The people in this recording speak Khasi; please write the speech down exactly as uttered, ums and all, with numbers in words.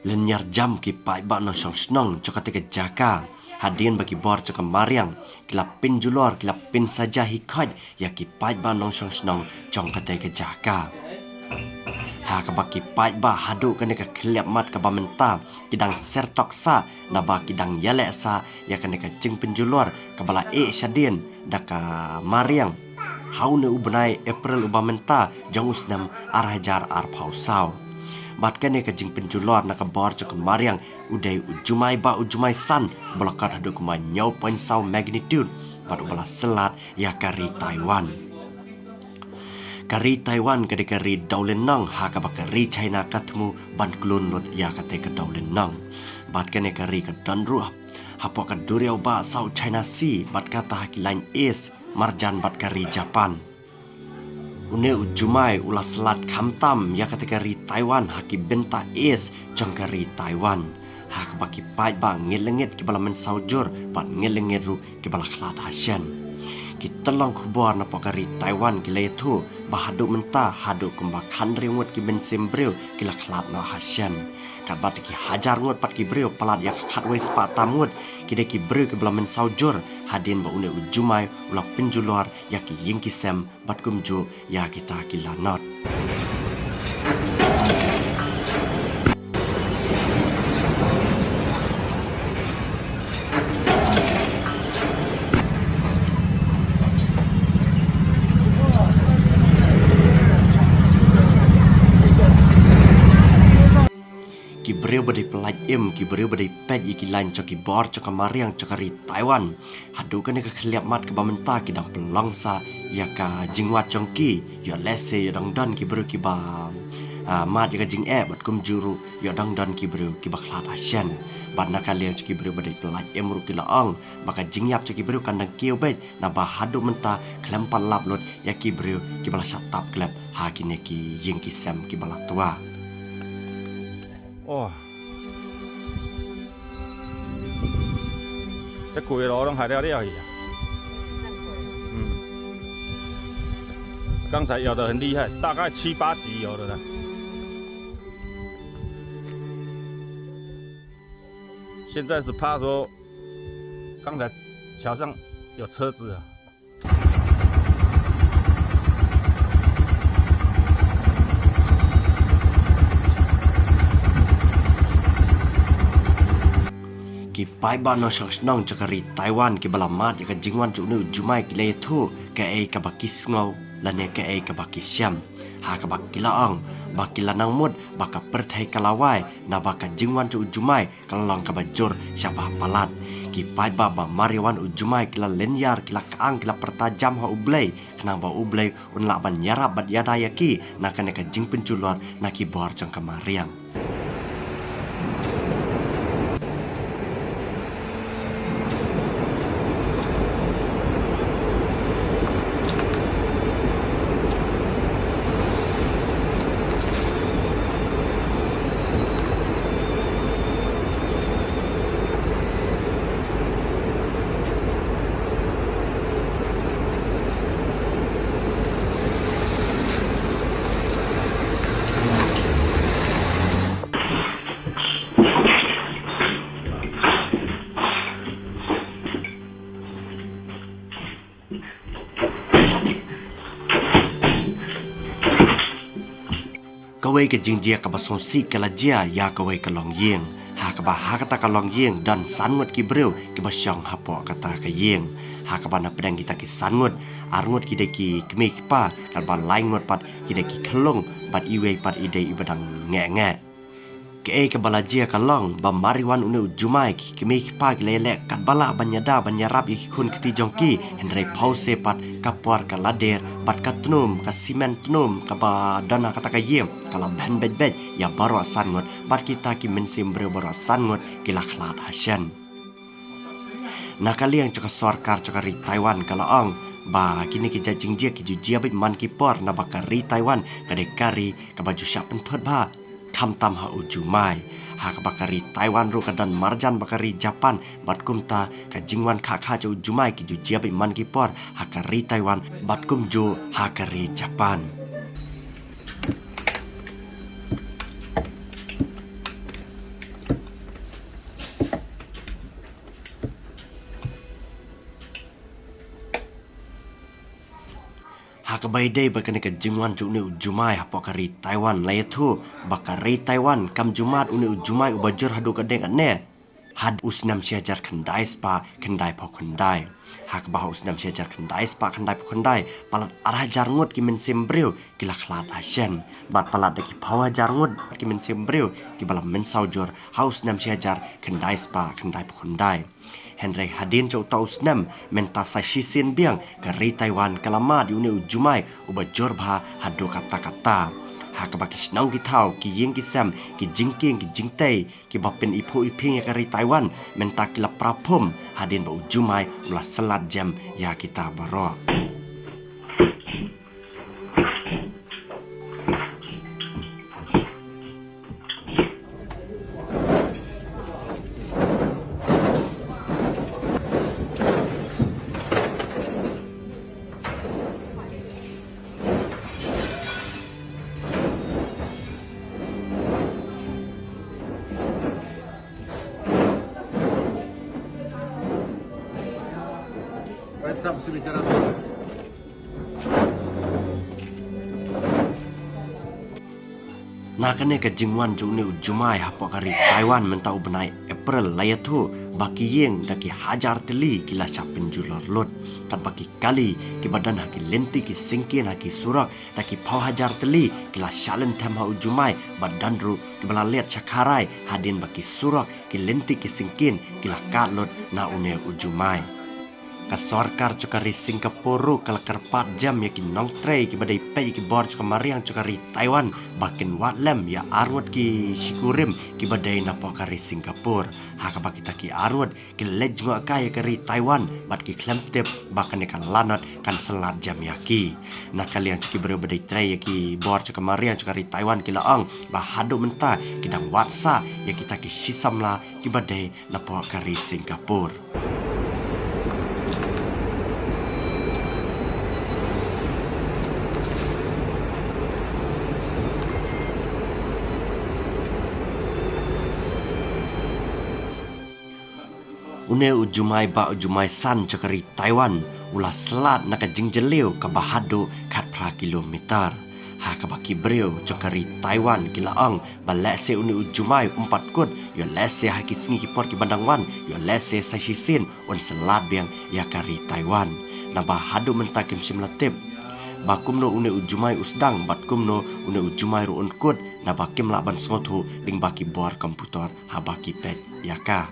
Lynñiar jam ki paidbah nongshong shnong jong kata ka jaka. Hadien ba ki bor jong ka mariang ki la pynjulor, ki la pynsaja hi khoit ïa ki paidbah nongshong shnong jong kata ka jaka. Ha kaba ki paidbah haduh kane ka khlieh mat kaba mynta ki dang ser tok sah, naba ki dang ïaleh sah ïa kane ka jingpynjulor kaba la ïeh shadien da ka mariang ha une u bnai April uba mynta jong u snem ar hajar arphew saw. Bad kane ka jingpynjulor na ka bor jong ka mariang u dei u jumai ba u jumai san, ba la kot haduh kumba hynñiew point saw magnitude, bad uba la slat ïa ka ri Taiwan. Ka ri Taiwan ka dei ka ri dewlynnong, ha kaba ka ri China ka thmu ban khlun lut ïa kata ka dewlynnong. Bad kane ka ri ka don ruh hapoh ka duriaw ba South China Sea, bad kata ha ki lain ice marjan bad ka ri Japan. Une u jumai u la slat khamtam ïa kata ka ri Taiwan ha ki bynta ice jong ka ri Taiwan. Ha kaba ki paidbah ngit lyngnget kiba la mynsaw jur, bad ngit lyngnget ruh kiba la khlad hashen. Ki tyllong khubor napoh ka ri Taiwan ki la ïathuh ba haduh mynta haduh kumba khathynriew ngut ki mynsiem briew ki la khlad noh hashen. Katba ki hajar ngut pat ki briew, palat ïa ka khatwei spah tam ngut ki dei ki briew kiba la mynsaw jur hadien ba une u jumai u la pynjulor ïa ki ïing ki sem bad kumjuh ïa kita ki lanot. Ki briew ba dei pyllait im, ki briew ba dei peit ïa ki lain jong ki bor jong ka mariang jong ka ri Taiwan, haduh kane ka khlieh mat kaba mynta ki dang pynlong sah ïa ka jingwad jong ki, ïoh lehse ïoh dang don ki briew kiba, ah, mad ïa ka jingeh, bad kumjuh ruh ïoh dang don ki briew kiba khlad hashen. Bad na ka liang jong ki briew ba dei pyllait im ruh ki la ong ba ka jingïap jong ki briew kan dang kiew beit, naba haduh mynta khlem pat lap lut ïa ki briew kiba la shah tap klet ha kine ki ïing ki sem kiba la twa. Oh. 这鬼楼都还在这里啊。嗯。刚才摇得很厉害，大概七八级摇的了。现在是怕说，刚才桥上有车子啊。 Ki paidbah nongshong shnong jong ka ri Taiwan kiba la mad ïa ka jingwan jong une u jumai ki la ïathuh kaei kaba ki sngew lane kaei kaba ki shem. Ha kaba ki la ong ba ki la nang mut ba ka pyrthei ka la wai, naba ka jingwan jong u jumai ka la long kaba jur sha ba palat. Ki paidbah ba mar ïa wan u jumai ki la lynñiar, ki la kyang, ki la pyrta jam ha U Blei, khnang ba U Blei un lah ban ïarap bad ïada ïa ki na kane ka jingpynjulor na ki bor jong ka mariang. Kawei ka jingjia kaba sngewsih ka la jia ïa kawei ka longïing. Ha kaba ha kata ka longïing don san ngut ki briew kiba shong hapoh kata ka ïing. Ha kaba na pdeng kita ki san ngut, ar ngut ki dei ki kmie ki kpa, katba lai ngut pat ki dei ki khyllung, bad iwei pat i dei iba dang ngeh ngeh. Kaei kaba la jia ka long ba mar ïa wan une u jumai, ki kmie ki kpa ki la ïaleh katba lah ban ïada ban ïarap ïa ki khun kti jong ki, hynrei phewse pat ka por ka la der, bad ka tnum, ka simen tnum kaba don ha kata ka ïing ka la bhen beit beit ïa baroh san ngut, bad kita ki mynsiem briew baroh san ngut ki la khlad hashen. Na ka liang jong ka sorkar jong ka ri Taiwan ka la ong ba kine ki jait jingjia ki ju jia beit man ki por, naba ka ri Taiwan ka dei ka ri kaba ju shah pynthut bha, khamtam ha u jumai. Ha kaba ka ri Taiwan ruh ka don marjan bad ka ri Japan, bad kumta ka jingwan khah khah jong u jumai ki ju jia beit man ki por ha ka ri Taiwan bad kumjuh ha ka ri Japan. Ha kaba ïadei bad kane ka jingwan jong une u jumai hapoh ka ri Taiwan, la ïathuh ba ka ri Taiwan kam ju mad une u jumai uba jur haduh katne katne had u snem shi hajar khyndai spah khyndaiphew khyndai. Ha kaba ha u snem shi hajar khyndai spah khyndaiphew khyndai, palat ar hajar ngut ki mynsiem briew ki la khlad ha shen, bad palat da ki phew hajar ngut ki mynsiem briew kiba la mynsaw jur ha u snem shi hajar khyndai spah khyndaiphew khyndai. Hynrei hadien jong uta u snem mynta sa shisien biang ka ri Taiwan ka la mad ïa une u jumai uba jur bha haduh katta katta. Ha kaba ki shnong ki thaw, ki ïing ki sem, ki jingkieng ki jingtei kiba pyniphuh iphieng ïa ka ri Taiwan mynta ki la pra phum hadien ba u jumai u la syllat jem ïa kita baroh. Na kane ka jingwan jong une u jumai hapoh ka ri Taiwan mynta u bnai April, la ïathuh ba ki ïing da ki hajar tylli ki la shah pynjulor lut, katba ki kali kiba don ha ki lynti ki syngkien ha ki surok da ki phew hajar tylli ki la shah lynthem ha u jumai, bad don ruh kiba la liat shakharai hadien ba ki surok, ki lynti ki syngkien ki la kad lut na une u jumai. Ka sorkar jong ka ri Singapore ruh ka la kyrpad jem ïa ki nongtrei kiba dei peit ïa ki bor jong ka mariang jong ka ri Taiwan ba kin wad lem ïa arngut ki shikurim kiba dei napoh ka ri Singapore. Ha kaba kita ki arngut ki leit jngoh kai ïa ka ri Taiwan bad ki khlem tip ba kane ka lanot kan syllat jem ïa ki. Na ka liang jong ki briew ba dei trei ïa ki bor jong ka mariang jong ka ri Taiwan ki la ong ba haduh mynta ki dang wad sah ïa kita ki shi samla kiba dei napoh ka ri Singapore. Une u jumai bah u jumai san jong ka ri Taiwan u la syllat na ka jingjylliew kaba haduh khatphra kilometer. Ha kaba ki briew jong ka ri Taiwan ki la ong ba lehse une u jumai um pat kut, ïoh lehse ha ki sngi ki por kiba dang wan, ïoh lehse sa shisien un syllat biang ïa ka ri Taiwan. Naba haduh mynta kim shym la tip ba kumno une u jumai u sdang bad kumno une u jumai ruh un kut, naba kim lah ban sngewthuh lyngba ki bor komputor haba ki peit ïa ka.